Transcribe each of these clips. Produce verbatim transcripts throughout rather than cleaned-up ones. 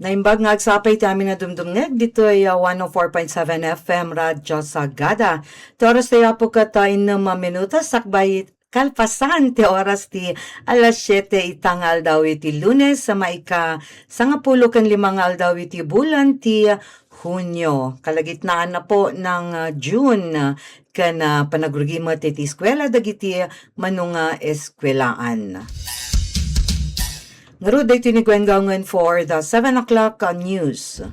Naimbag nga agsapay ti amin a dumdumngeg ditoy, ah, one oh four point seven F M Radyo Sagada. Ti oras tayo, Apo, ket, ah, innem a minutos sakbay kalpasan ti oras ti alas siete ita nga aldaw iti Lunes, sa maika sangapulo ken lima nga aldaw iti bulan ti Hunio. Kalagitnaan na po ng, ah, June, ah, ken, ah, panagrugi met iti eskuela dagiti mano nga eskuelaan. Ngarud, daytoy ni Gwen Gaungan for the seven o'clock, uh, news.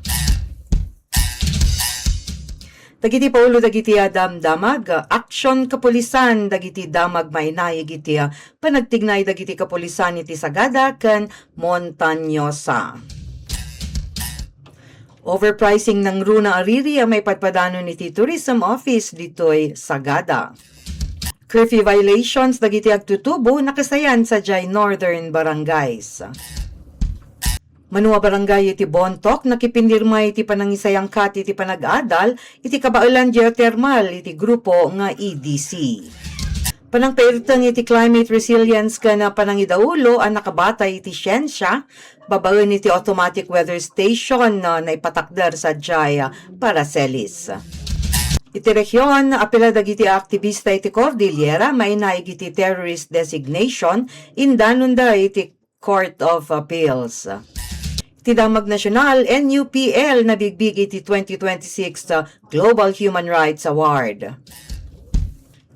Dagiti paulo dagiti, uh, damdamag, uh, action kapulisan dagiti damag mainaig iti, uh, panagtignay dagiti kapulisan iti Sagada ken Montañosa. Overpricing nangruna a riri a maipadpadanon iti Tourism Office ditoy Sagada. Curfew violations dagiti agtutubo nakasayan sadiay northern barangays. Mano a barangay iti Bontoc nakipinirma iti panangisayangkat iti panag-adal iti kabaelan geothermal iti grupo nga E D C. Panangpairteng iti climate resilience ken panangidaulo a nakabatay iti siensia babaen iti automatic weather station, no, naipatakder sadiay Paracelis. Iti rehion, apela dagiti aktibista iti Cordillera mainaig iti terrorist designation indanonda iti Court of Appeals. Ti Damag Nasional, N U P L, nabigbig iti twenty twenty-six Global Human Rights Award.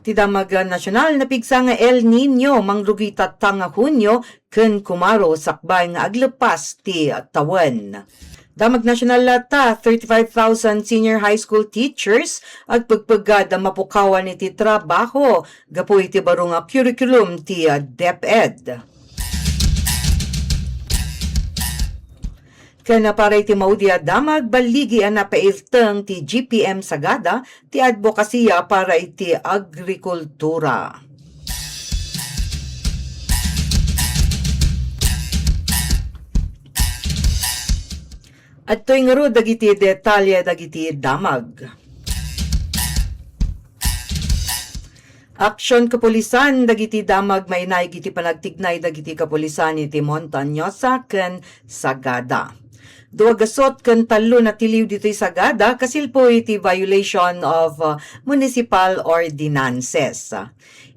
Ti Damag Nasional, napigsa nga El Niño, mangrugi tatta nga Hunio ken kumaro sakbay nga aglepas ti tawen. Damag Nasional latta, thirty-five thousand senior high school teachers agpegpeggad a mapukawan iti trabaho gapu iti baro nga curriculum ti DepEd. Ken para iti maudi a damag, balligi a napairteng ti G P M Sagada ti adbokasiya para iti agrikultura. Adtoy ngarud dagiti detalye dagiti damag. Action kapulisan dagiti damag mainaig iti panagtignay dagiti kapulisan iti Montañosa ken Sagada. Dua gasut ken tallo natiliw ditoy Sagada kasilpo iti violation of, uh, municipal ordinances.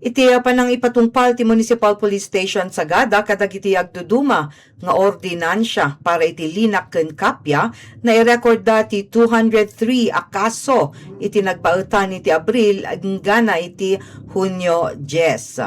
Iti, uh, panangipatungpal ti Municipal Police Station Sagada kadagiti agduduma nga ordinansia para iti linak ken kappia, nairekorda ti two hundred three a kaso iti nagbaetan iti Abril inggana iti Hunio dies.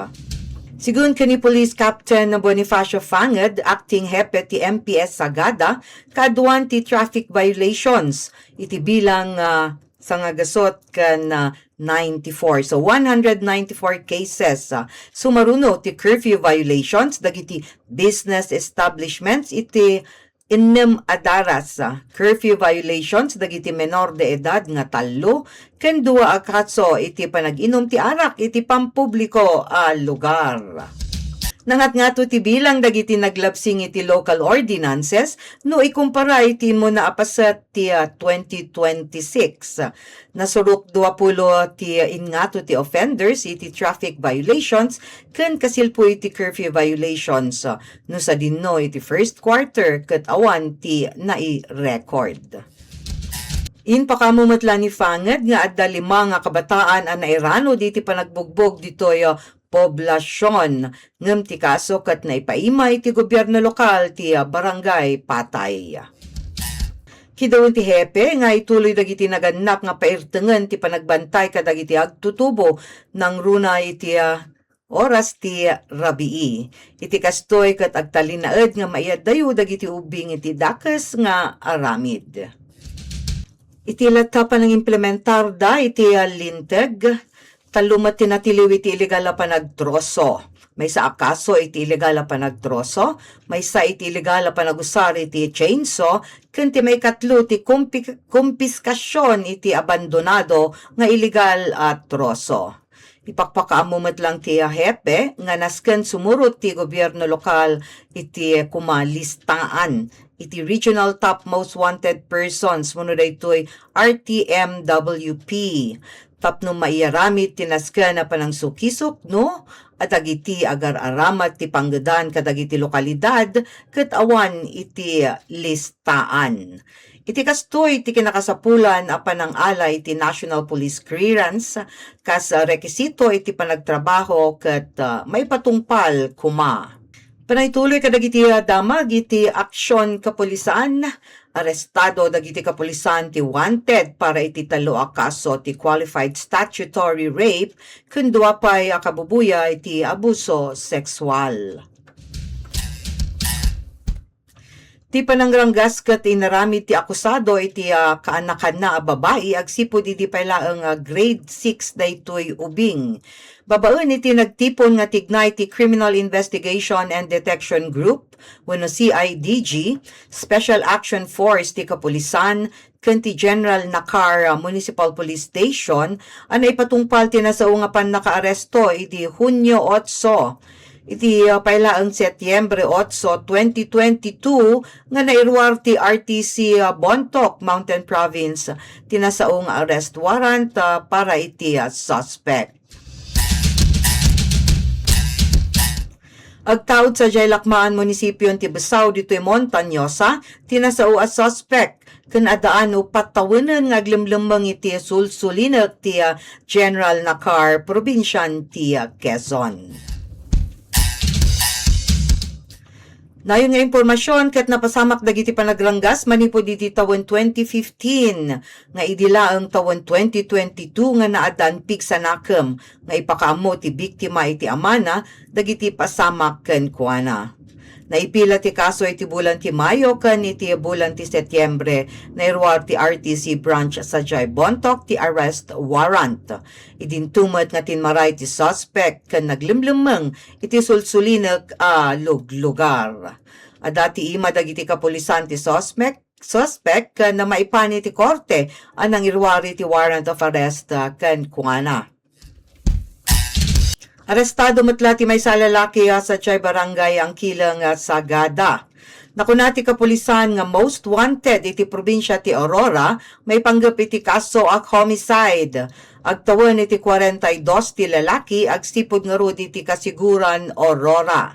Sigun ken ni Police Captain Bonifacio Fanged, acting hepe ti M P S Sagada, kaaduan ti traffic violations iti bilang, ah, sangagasut ken, ah, ninety-four. So, one hundred ninety-four cases, ah, sumaruno ti curfew violations dagiti business establishments iti innem a daras, ah, curfew violations dagiti menor de edad nga tallo, ken dua a kaso iti panag-inum ti arak iti pampubliko a lugar. Nangatngato ti bilang dagiti naglabsing iti local ordinances no ikumpara iti immuna a paset ti, ah, twenty twenty-six. Nasurok duapulo ti inngato ti offenders iti traffic violations ken kasilpo iti curfew violations, no sadinno iti first quarter ket awan ti nai-record. Impakaammo met la ni Fanged nga adda lima nga kabataan a nairanud iti panagbugbog ditoy, ah, poblasion, ngem ti kaso ket naipaima iti gobierno lokal ti, ah, Barangay Patay. Kiddawen ti hepe nga ituloy dagiti nagannak nga pairtengen ti panagbantay kadagiti agtutubo nangruna iti, ah, oras ti rabii. Iti kastoy ket agtalinaed nga maiyaddayo dagiti ubbing iti dakes nga aramid. Iti latta panangimplementarda iti, ah, linteg, tallo met ti natiliw iti illegal a panagtroso. Maysa a kaso iti illegal a panagtroso, maysa iti illegal a panagusar iti chainsaw, ken ti maikatlo ti kumpi-, kumpiskasion iti abandonado nga illegal a troso. Ipakpakaammo met lang ti hepe nga nasken sumurot ti gobierno lokal iti kumalistaan iti Regional Top Most Wanted Persons wenno daytoy R T M W P tapno maiaramid ti nasken a panangsukisok no a dagiti agar-aramat ti panggedan kadagiti lokalidad ket awan iti listaan. Iti kastoy ti kinakasapulan a panangala iti National Police Clearance kas rekisito iti panagtrabaho ket, ah, maipatungpal koma. Panagtuloy kadagiti, ah, damag iti aksyon kapulisan. Arestado dagiti kapulisan ti wanted para iti tallo a kaso ti qualified statutory rape ken dua pay a kabubuya iti abuso sexual. Ti panangranggas ket inaramid ti akusado iti, ah, kaanakanna a babai agsipud idi pay laeng a grade six daytoy ubing. Babaen iti nagtipon nga tignay ti Criminal Investigation and Detection Group wenno C I D G, Special Action Force ti kapulisan, ken ti General Nakar Municipal Police Station a naipatungpal ti nasao nga pannakaaresto idi Hunio otso, iti, uh, pay laeng Setyembre otso, twenty twenty-two, nga nairuar ti R T C, uh, Bontoc, Mountain Province, ti nasao nga arrest warrant, uh, para iti, uh, suspect. Agtaud sadiay Lakmaan, munisipio ti Besao, ditoy Montañosa, ti nasao a suspek ken addaan no pat tawenen nga aglemlemmeng iti sulsulinek ti, ah, General Nakar, probinsian ti, ah, Quezon. Nayon nga impormasion ket napasamak dagiti panagranggas manipud iti tawen twenty fifteen nga idi laeng tawen twenty twenty-two nga naaddaan pigsanakem nga ipakaammo ti biktima iti amana dagiti pasamak kenkuana. Naipila ti kaso iti bulan ti Mayo ken iti bulan ti Setyembre, nairuar ti R T C branch sadiay Bontoc ti arrest warrant. Idinto met nga tinmaray ti suspek ken naglemlemmeng iti sulsulinek a luglugar. Adda ti ima dagiti kapulisan ti suspek, suspek ken maipan iti korte a nangiruar iti warrant of arrest, ah, kenkuana. Arestado met la ti maysa a lalaki, ah, sadiay Barangay Angkileng, ah, Sagada. Nakuna ti kapulisan nga most wanted iti probinsia ti Aurora maipanggep iti kaso a homicide. Agtawen iti kuarenta y dos ti lalaki agsipud ngarud iti Kasiguran, Aurora.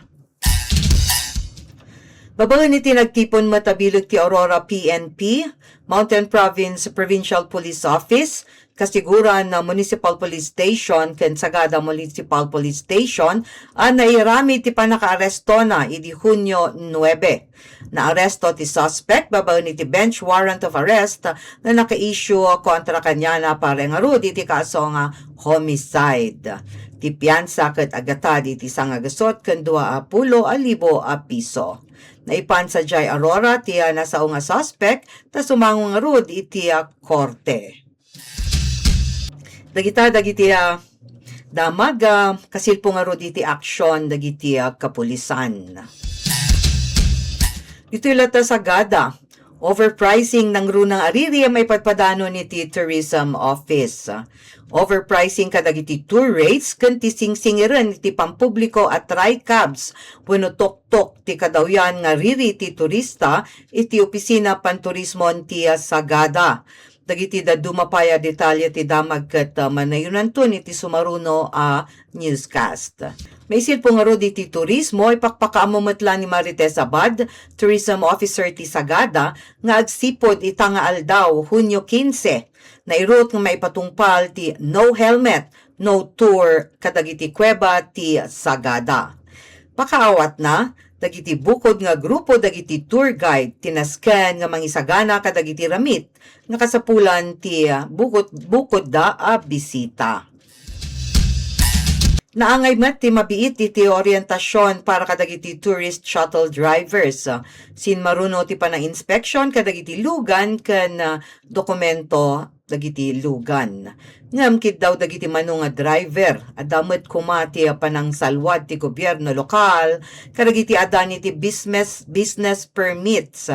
Babaen iti nagtipon met a bileg ti Aurora P N P, Mountain Province Provincial Police Office, Kasiguran Municipal Police Station, ken Sagada Municipal Police Station a nairamid ti pannakaarestona idi Hunio nuebe. Naaresto ti suspek babaen iti bench warrant of arrest nga naka-issue kontra kaniana para ngarud iti kaso nga homicide. Ti piansa ket aggatad iti sangagasut ken dua a pulo a libo a piso. Naipan sadiay Aurora ti, ah, nasao nga suspek ta sumango ngarud iti, ah, korte. Dagita dagiti, ah, damag, ah, kasilpo ngarud iti aksyon dagiti, ah, kapulisan. Ditoy latta Sagada, overpricing nangruna a riri a maipadpadanon iti Tourism Office. Overpricing kadagiti tour rates ken ti singsingiren iti pampubliko a tricabs wenno tuktok ti kadawyan nga riri ti turista iti Opisina Panturismo ti Sagada. Dagiti dadduma pay a detalye ti damag ket, ah, manayonanton iti sumaruno a newscast. Maisilpo ngarud iti turismo, ipakpakaammo met la ni Marites Abad, Tourism Officer ti Sagada, nga agsipud ita nga aldaw, Hunio kinse, nairut nga maipatungpal ti no helmet, no tour kadagiti kuweba ti Sagada. Pakaawatna, dagiti bukod nga grupo dagiti tour guide ti nasken nga mangisagana kadagiti ramit nga kasapulan ti, ah, bukod-, bukodda a bisita. Naangay met ti mabiit iti orientasion para kadagiti tourist shuttle drivers. Sinmaruno ti pananginspeksion kadagiti lugan ken, ah, dokumento dagiti lugan. Ngem kiddaw dagiti mano nga driver, adda met koma ti panangsalwad ti gobierno lokal kadagiti adda iti business, business permits.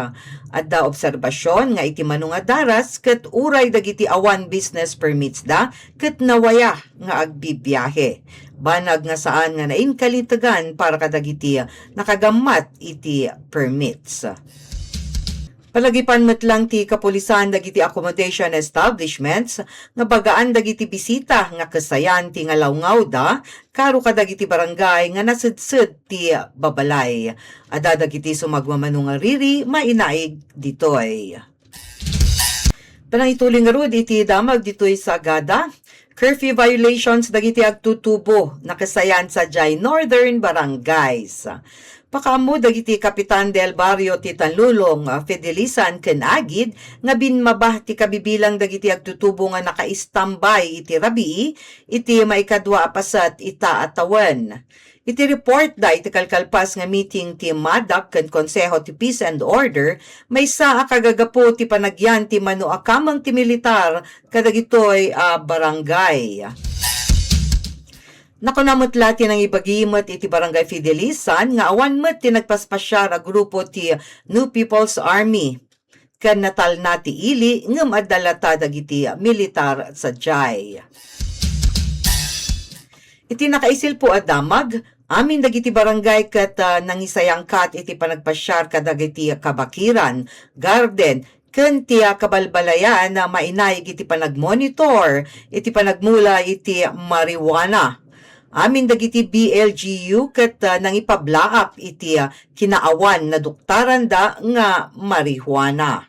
Adda obserbasion nga iti mano nga daras ket uray dagiti awan business permits da ket nawaya nga agbibiahe. Banag nga saan nga nainkalintegan para kadagiti nakagammat iti permits. Palagipan met lang ti kapulisan dagiti accommodation establishments nga bagaan dagiti bisita nga kesayan ti ngalawngaw da karo kadagiti barangay nga nasedsed ti babalay. Adda dagiti sumagmamano nga riri mainaig ditoy. Panangituloy ngarud iti damag ditoy Sagada. Curfew violations dagiti agtutubo, nakesayan sadiay Northern Barangays. Pakaammo dagiti Kapitan del Barrio ti Tanlulong, Fidelisan ken Agid nga binmaba ti kabibilang dagiti agtutubo nga naka-istambay iti rabii iti maikadua a paset ita a tawen. Iti report da iti kalkalpas nga meeting ti MADAC ken Konseho ti Peace and Order, maysa a kagagapu ti panagyan ti mano a kameng ti militar kadagitoy a barangay. Nakuna met la ti nangibagi met iti Barangay Fidelisan nga awan met ti nagpaspasiar a grupo ti New People's Army ken natalna ti ili ngem adda latta dagiti militar sadiay. Iti nakaisilpo a damag, amin dagiti barangay ket, ah, nangisayangkat iti panagpasiar kadagiti kabakiran, garden, ken ti, ah, kabalbalayan a mainaig iti panagmonitor iti panagmula iti marijuana. Amin dagiti B L G U ket, ah, nangipablaak iti, ah, kinaawan naduktaranda nga marijuana.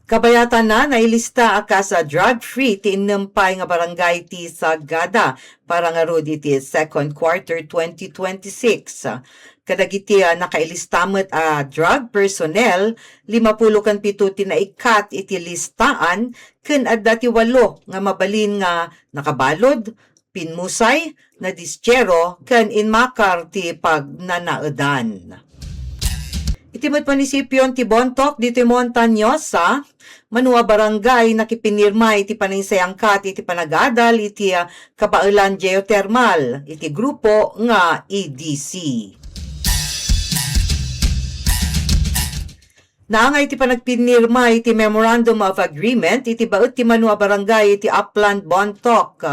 Kabayatanna, nailista a kas a drug-free ti innem pay nga barangay ti Sagada para ngarud iti second quarter twenty twenty-six. Kadagiti, ah, nakailista met a drug personnel, limapulo ken pito ti naikkat iti listaan ken adda ti walo nga mabalin nga nakabalud, pinmusay, nadistiero, ken inmakar ti pagnanaedan. Iti met munisipion ti Bontoc, ditoy Montañosa, mano a barangay nakipinirma iti panangisayangkat iti panagadal iti, ah, kabaelan geothermal iti grupo nga E D C. Naangay ti panagpinirma iti Memorandum of Agreement iti baet ti mano a barangay iti Upland Bontoc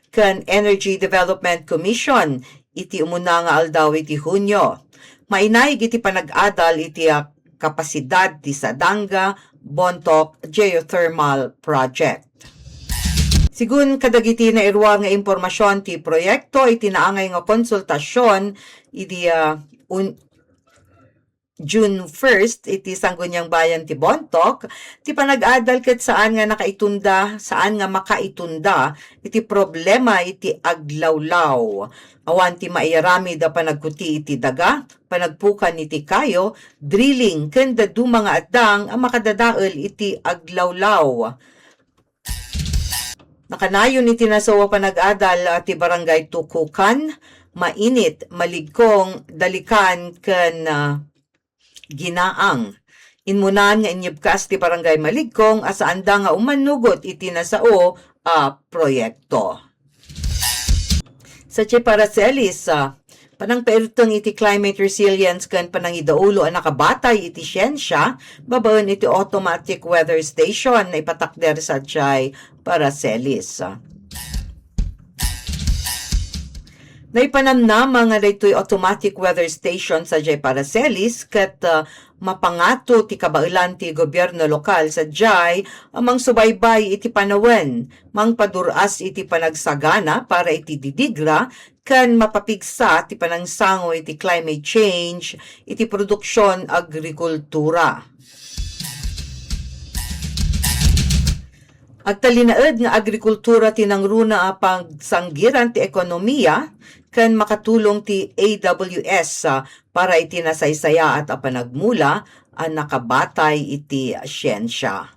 ken Energy Development Commission iti umuna nga aldaw iti Hunio. Mainaig iti panag-adal iti, ah, kapasidad ti Sadanga Bontoc Geothermal Project. Sigun kadagiti nairuar nga impormasion ti proyekto iti naangay nga konsultasion idi, ah, un-, June first iti Sangguniang Bayan ti Bontoc, ti panag-adal ket saan nga nakaitunda, saan nga makaitunda iti problema iti aglawlaw. Awan ti maiaramid a panagkuti iti daga, panagpukan iti kayo, drilling, ken dadduma nga addang a makadadael iti aglawlaw. Nakanayon iti nasao a panag-adal, ah, ti Barangay Tukukan, Mainit, Maligkong, Dalikan, ken, ah, Ginaang. Inmunan nga inyebkas ti Barangay Maligkong a saanda nga umanugot iti nasao a proyekto. Sa Che Paracelis, ah, panangpairteng iti climate resilience ken panangidaulo a nakabatay iti siensia babaen iti automatic weather station na ipatakder sa Che Paracelis. Naipanamnama nga daytoy automatic weather station sa Jay Paracelis ket, ah, mapangato ti kabaelan ti gobierno lokal sa Jay a mangsubaybay iti panawen, mangpadur-as iti panagsagana para iti didigra, ken mapapigsa ti panangsango iti climate change iti produksion agrikultura. Agtalinaed nga agrikultura ti nangruna a pagsanggiran ti ekonomiya ken makatulong ti A W S, ah, para iti nasaysayaat a panagmula a nakabatay iti siensia.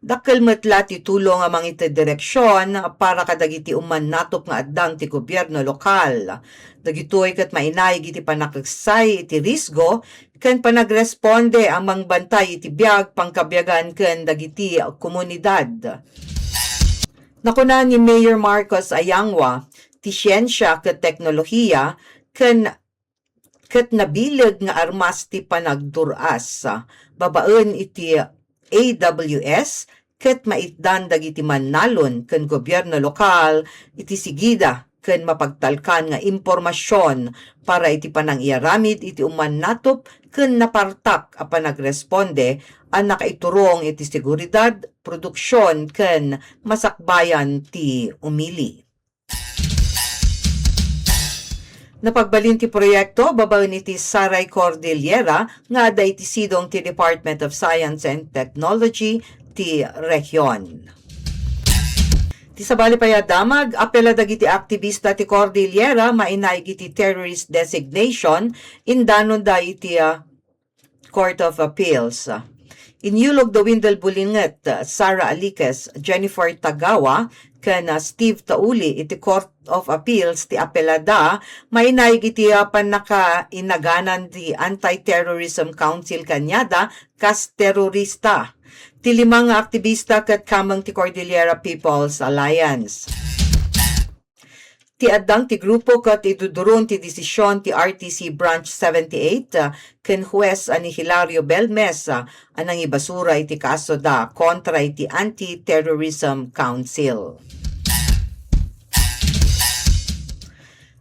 Dakkel met la ti tulong a mangitedireksion para kadagiti ummannatop nga addang ti gobierno lokal. Dagitoy ket mainaig iti panakaksay iti risgo ken panagresponde a mangbantay iti biag, pangkabiagan ken dagiti komunidad. Nakuna ni Mayor Marcos Ayangwa, ti siensia ket teknolohiya ken, ket nabileg nga armas ti panagdur-as babaen iti A W S ket maitdan dagiti mannalon ken gobierno lokal iti sigida ken mapagtalkan nga impormasion para iti panangiyaramid iti umannatup ken napartak a panagresponde a nakaiturong iti seguridad, produksion, ken masakbayan ti umili. Napagbalin ti proyekto babaen iti Saray Cordillera nga adda iti sidong ti Department of Science and Technology ti rehion. Ti sabali pay a damag, apela dagiti aktibista ti Cordillera mainaig iti terrorist designation, indanonda iti, ah, Court of Appeals. Inyulog da Windel Bulinget, Sara Aliquez, Jennifer Tagawa, ken, ah, Steve Tauli iti Court of Appeals ti apelada, mainaig iti, ah, pannakainaganan ti Anti-Terrorism Council kaniada kas terorista. Ti lima nga aktibista ket kameng ti Cordillera People's Alliance. Ti addang ti grupo ket iduduron ti desisyon ti R T C Branch seventy-eight, ah, ken hues a ni Hilario Belmes, ah, a nangibasura iti kasoda kontra iti Anti-Terrorism Council.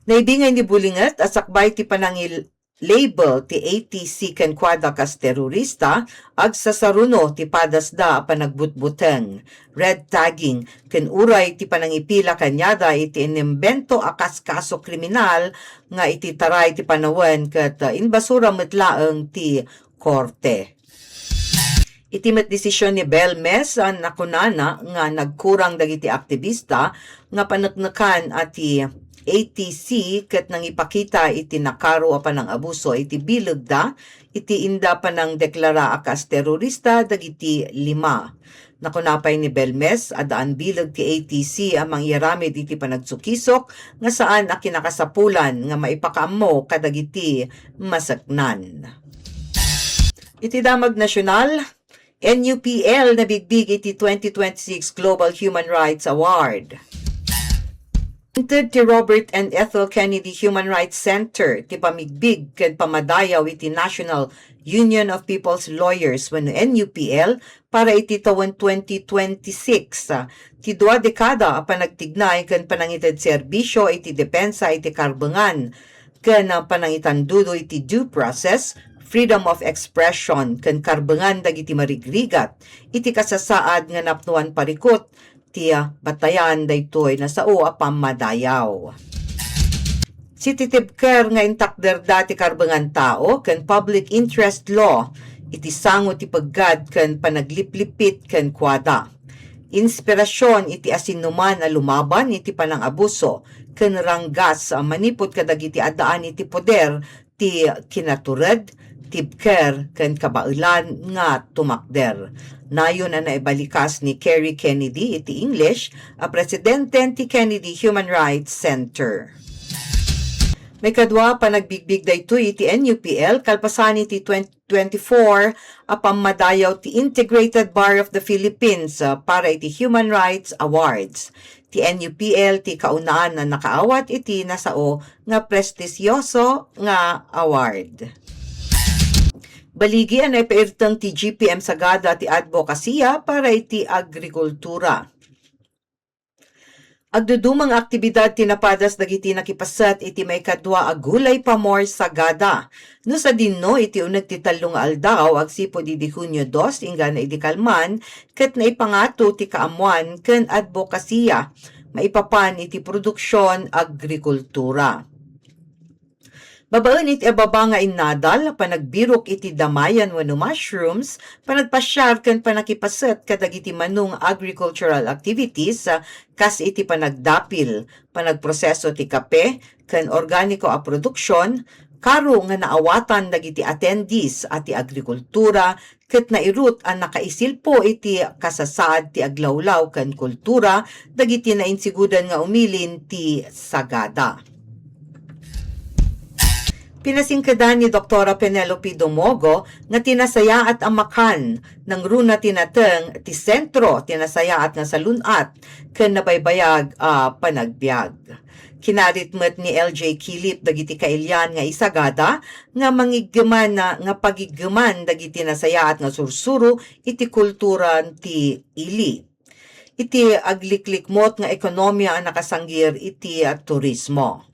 Naibingay ni Bulinget a sakbay ti panangil-, label ti A T C kenkuada kas terorista, agsasaruno ti padasda a panagbutbuteng, red tagging, ken uray ti panangipila kaniada iti inimbento a kas kaso kriminal nga iti taray ti panawen ket, ah, imbasura met laeng ti korte. Iti met desisyon ni Belmes a nakunana nga nagkurang dagiti aktibista nga paneknekan a ti A T C ket nangipakita iti nakaro a panangabuso iti bilegda iti inda panangdeklara a kas terorista dagiti lima. Nakuna pay ni Belmes, addaan bileg ti A T C a mangiyaramid iti panagsukisok nga saan a kinakasapulan nga maipakaammo kadagiti maseknan. Iti damag nasional, N U P L nabigbig iti twenty twenty-six Global Human Rights Award. Inted ti Robert and Ethel Kennedy Human Rights Center ti pamigbig ken pamadayaw iti National Union of People's Lawyers wenno N U P L para iti tawen twenty twenty-six. Ti dua dekada a panagtignay ken panangited serbisio iti depensa iti karbengan ken, ah, panangitandudo iti due process, freedom of expression, ken karbengan dagiti marigrigat iti kasasaad nga napnoan parikut ti, ah, batayan daytoy nasao a pammadayaw. Sititibker nga intakderda ti karbengan tao ken public interest law iti sango ti peggad ken panagliplipit kenkuada. Inspirasyon iti asinoman a lumaban iti panangabuso ken ranggas a manipud kadagiti addaan iti poder ti kinatured, tibker, ken kabaelan nga tumakder. Nayon a naibalikas ni Kerry Kennedy iti English a presidente ti Kennedy Human Rights Center. Maikadua a panagbigbig daytoy iti N U P L kalpasan iti twenty twenty-four a pammadayaw ti Integrated Bar of the Philippines, ah, para iti Human Rights Awards. Ti N U P L ti kaunaan a nakaawat iti nasao nga prestisioso nga award. Baligi a naipairteng ti G P M Sagada ti advocacy-a para iti agrikultura. Agduduma nga aktibidad ti napadas dagiti nakipaset iti maikadua a Gulay Pamor Sagada. No sadinno, iti uneg ti tallo nga aldaw, agsipud idi Hunio dos, inggana idi kalman, ket naipangato ti kaammuan ken adbokasiya maipapan iti produksion agrikultura. Babaen iti ababa nga innadal, panagbirok iti damayan wenno mushrooms, panagpasiar ken panakipaset kadagiti mano nga agricultural activities, ah, kas iti panagdapil, panagproseso ti kape, ken organiko a produksion, karo nga naawatan dagiti attendees a ti agrikultura ket nairut a nakaisilpo iti kasasaad ti aglawlaw ken kultura dagiti nainsigudan nga umilin ti Sagada. Pinasingkedan ni Doktora Penelope Domogo nga ti nasayaat a makan, nangruna ti nateng ti sentro ti nasayaat nga salun-at ken nabaybayag a panagbiag. Kinarit met ni L J Kilip dagiti kailian nga isagada nga mangiggeman na, nga pagiggeman dagiti nasayaat nga sursuro iti kultura ti ili. iti agliklikmot nga ekonomia a nakasanggir iti, ah, turismo.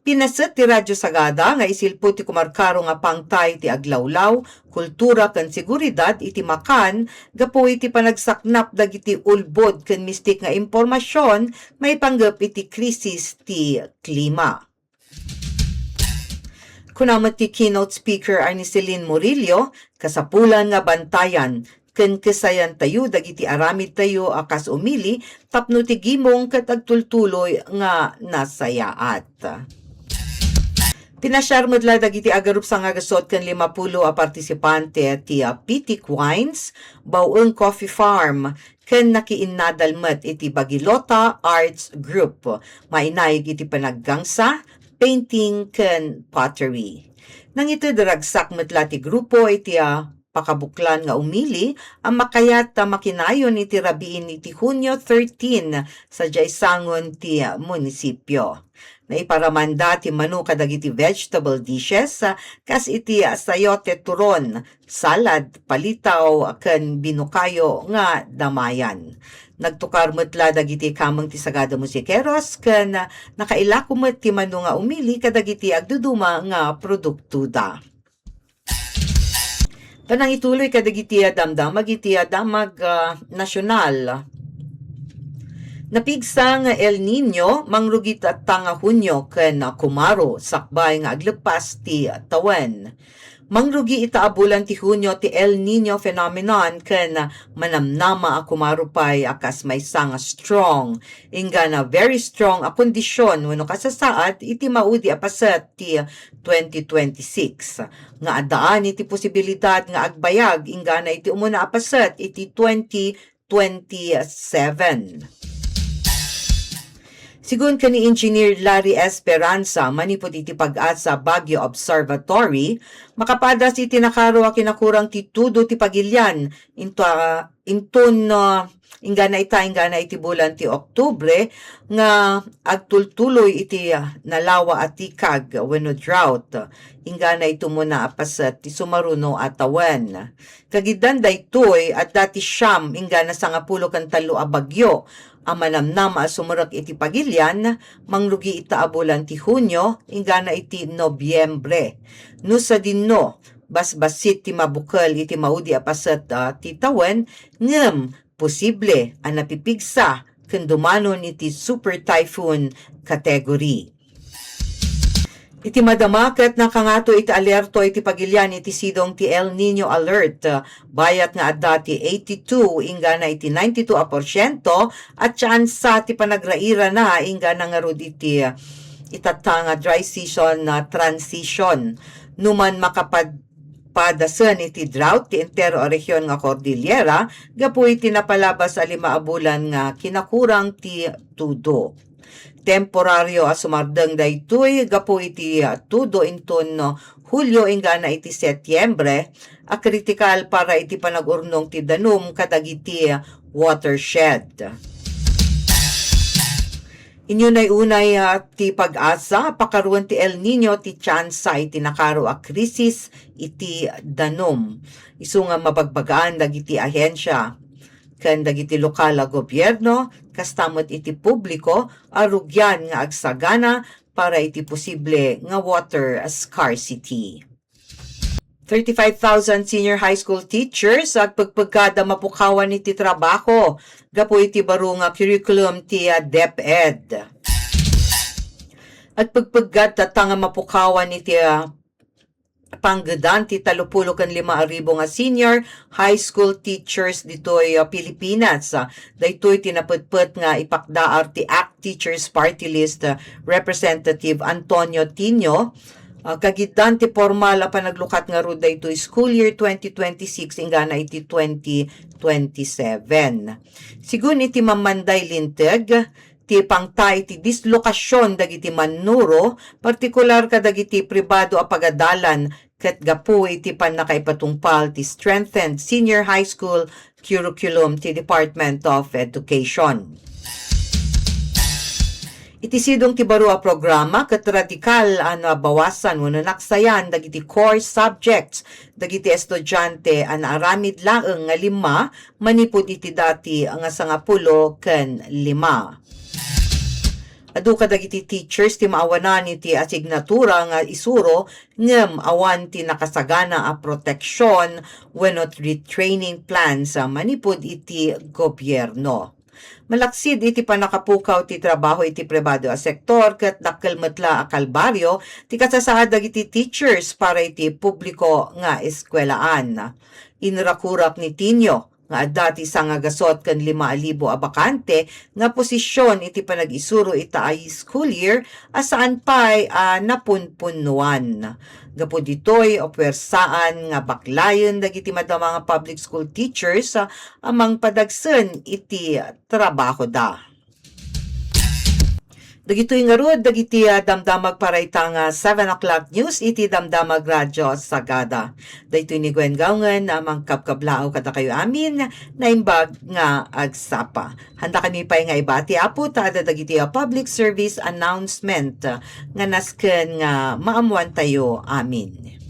Pinaset ti Radyo Sagada nga isilpo ti kumarkaro nga pangta iti aglawlaw, kultura ken seguridad iti makan gapu iti panagsaknap dagiti ulbod ken mistik nga impormasion maipanggep iti krisis ti klima. Kuna met ti keynote speaker a ni Celine Murillo, kasapulan nga bantayan ken kesayantayo dagiti aramidtayo a kas umili tapno ti gimong ket agtultuloy nga nasayaat. Pinasiar met la dagiti agarupsa nga gasot ken limapulo a partisipante ti, ah, Pitik Wines, Baw-eng Coffee Farm, ken nakiinnadal met iti Bagilota Arts Group. Mainaig iti panaggangsa, painting, ken pottery. Nangited ragsak met la ti grupo iti, ah, pakabuklan nga umili a makayat a makinayon iti rabiin iti Hunio thirteen sadiay sangon ti munisipio. Naiparamanda ti manu kadagiti vegetable dishes, ah, kas iti, ah, sayote turon, salad, palitaw, ken binukayo nga damayan. Nagtukar met la dagiti kameng ti Sagada Musikeros ken, ah, nakailako met ti manu nga umili kadagiti agduduma nga produktoda. Panangituloy kadagiti damdamag iti damag, ah, nasional. Napigsa nga El Niño, mangrugi tatta nga Hunio ken Kumaro, sakbay nga agleppas ti tawen. Mangrugi ita a bulan ti Hunio ti El Niño phenomenon ken manamnama a Kumaro pay a kas maysa nga strong, inggana very strong a kondisyon wenno kasasaad iti maudi a paset ti twenty twenty-six, nga addaan iti posibilidad nga agbayag inggana iti umuna a paset iti twenty twenty-seven. Sigun ken ni Engineer Larry Esperanza, manipud iti PAGASA Baguio Observatory, makapadas iti nakaro a kinakurang ti tudo ti pagilian into, ah, inton, ah, inggana ita, inggana iti bulan ti Oktubre nga agtultuloy iti, ah, nalawa a tikag wenno drought, inggana iti umuna a paset ti sumaruno a tawen. Kagiddan daytoy, adda ti siam inggana sangapulo ken tallo a bagyo a manamnama a sumerrek iti pagilian, mangrugi ita a bulan ti Hunio inggana iti Nobiembre. No sadino, basbassit ti mabukel iti maudi a paset, ah, ti tawen, ngem posible a napipigsa ken dumanon iti super typhoon category. Iti madama ket nakangato iti alerto iti pagilian iti sidong ti El Niño alert, bayat nga adda ti eighty-two inggana iti ninety-two a porsiento a tsansa ti panagrairana inggana ngarud iti itatta nga dry season na transition. Numan makapad padasen iti drought ti entero a rehion nga Cordillera gapu iti napalabas a lima a bulan nga kinakurang ti tudo. Temporario a sumardeng daytoy gapu iti tudo inton Hulio inggana iti Setyembre a kritikal para iti panag-urnong ti danum kadagiti watershed. Inunay-unay, ah, ti PAGASA, pakaruen ti El Niño ti tsansa iti nakaro a krisis iti danum. Isu nga mabagbagaan dagiti ahensia ken dagiti lokal a gobierno, kasta met iti publiko a rugian nga agsagana para iti posible nga water scarcity. Thirty-five thousand senior high school teachers agpegpeggad a mapukawan iti trabaho gapu iti baro nga curriculum ti, ah, DepEd. Agpegpeggad tatta nga mapukawan iti, ah, panggedan ti tallopulo ken lima a ribu nga senior high school teachers ditoy, ah, Pilipinas. Ah, daytoy ti napetpet nga ipakdaar ti ACT Teachers Party List, ah, Representative Antonio Tinio. Ah, kagiddan ti pormal a panaglukat ngarud daytoy school year twenty twenty-six inggana iti twenty twenty-seven. Sigun iti mammanday linteg, ti pangta iti dislokasion dagiti mannuro, partikular kadagiti pribado a pagadalan ket gapu iti pannakaipatungpal ti strengthened senior high school curriculum ti Department of Education. Iti sidong ti baro a programa ket radikal a nabawasan wenno naksayan dagiti core subjects dagiti estudiante a naaramid laeng nga lima manipud iti dati nga sangapulo ken lima. Adu kadagiti teachers ti maawanan iti asignatura nga isuro ngem awan ti nakasagana a proteksion wenno retraining plans a manipud iti gobierno. Malaksid iti pannakapukaw ti trabaho iti pribado a sektor ket dakkel met la a kalbario ti kasasaad dagiti teachers para iti publiko nga eskuelaan. Inrakurak ni Tinio nga adda ti sangagasut ken lima a libo a bakante nga posisyon iti panag-isuro ita a school year a saan pay a napunpunnuan. Gapu ditoy, puwersaan nga baklayen dagiti madama nga public school teachers a mangpadagsen iti trabahoda. Dagitoy ngarud dagiti, ah, damdamag para ita nga seven o'clock news iti Damdamag Radio Sagada. Daytoy ni Gwen Gaungen a mangkabkablaaw kadakayo amin, naimbag nga agsapa. Handa kami pay nga ibati, Apo, ta adda dagiti, ah, public service announcement, ah, nga nasken nga maammuantayo amin.